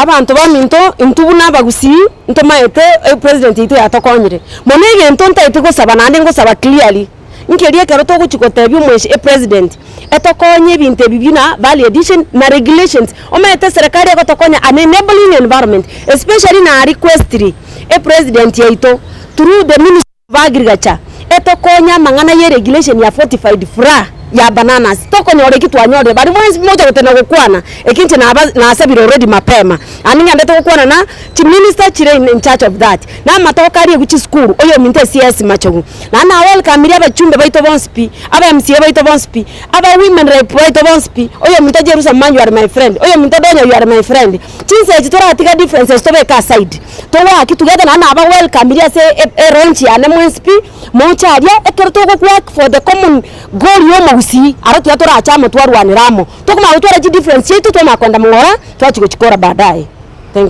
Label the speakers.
Speaker 1: Abanto baminto, intwe buna abagusii ntomaete epresident yaito yatokonyire. Mono egento ntaete gosaba naende ngosaba clearly, nkeria ekero togochia gotebia omoeshi epresident, etokonye ebinto ebi buna value addition na regulations, omanyete eserekari egotokonya an enabling environment, especially na requestiri epresident yaito through the ministry of agriculture, etokonye amang'ana ye regulation ya fortified flour ya bananas, tokonyora eki twanyorire baria bonsi mocha gotenena gokwana, eki inche naba nasabire already mapema, naende ngendete gokwana na chiminister chire in charge of that, na amatoke aria egwe chisukuru, oyominto eCS Machogu, naende na welcome ria abachumbe baito bonsi pi, aba MCA baito bonsi pi, aba women rep baito bonsi pi, oyominto Jerusa man you are my friend, oyominto Donya you are my friend, chinsa echi toratiga differences tobeke aside. Togoaki together naende naba welcome ria ase elaunch yane mwensi pi, moche aria ekero togo work for the common goal ya omogusii, aro tiga torache amo twarwanere amo. Tokomanya gotwara chidifference chiaito twamanya kogenda mong'ora twachia gochikora baadaye.